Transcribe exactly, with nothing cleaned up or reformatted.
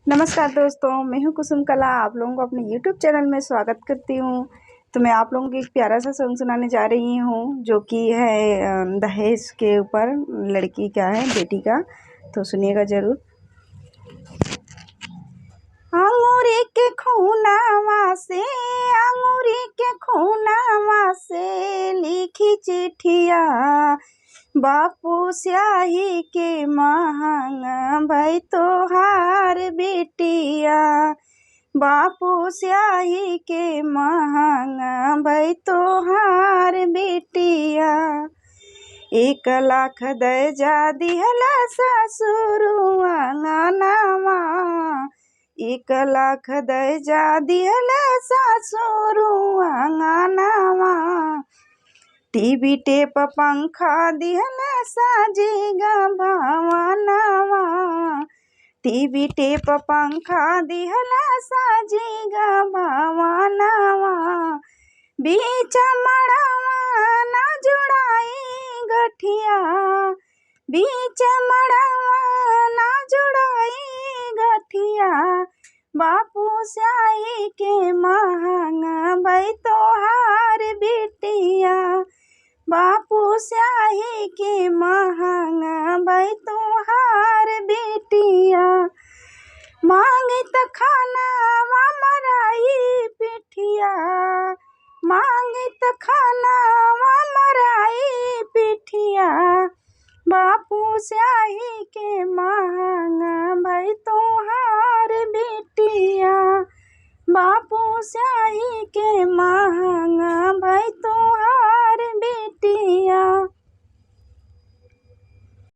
नमस्कार दोस्तों, मैं हूं कुसुम कला, आप लोगों को अपने YouTube चैनल में स्वागत करती हूं। तो मैं आप लोगों को एक प्यारा सा सॉन्ग सुनाने जा रही हूं, जो कि है, अ, दहेज के ऊपर, लड़की का है, बेटी का। तो सुनिएगा जरूर। आंगुरी के खूनावा से, आंगुरी के खूनावा से लिखी चिट्ठिया, बापू स्याही के महंगा भई तोहार बिटिया, बापू स्याही के महंगा भई तोहार बिटिया। एक लाख दहेजा दिहला सासुरु आंगनवा, एक लाख दहेजा दिहला सासुरु आंगनवा। टीवी टेप पंखा दिहला साजी गा भवनवा, टीवी टेप पंखा दिहला साजी गा भवनवा। बीच मड़वा ना जुड़ाई गठिया, बीच मड़वा ना जुड़ाई गठिया, बापू स्याही के महंगा भई तोहार बिटिया, बापू स्याही के महंगा भई तोहार बिटिया। मांगित खानावा मराई पिठिया, मांगित खानावा मराई पिठिया, बापू स्याही के महंगा भई तोहार बिटिया, बापू स्याही के महंगा भई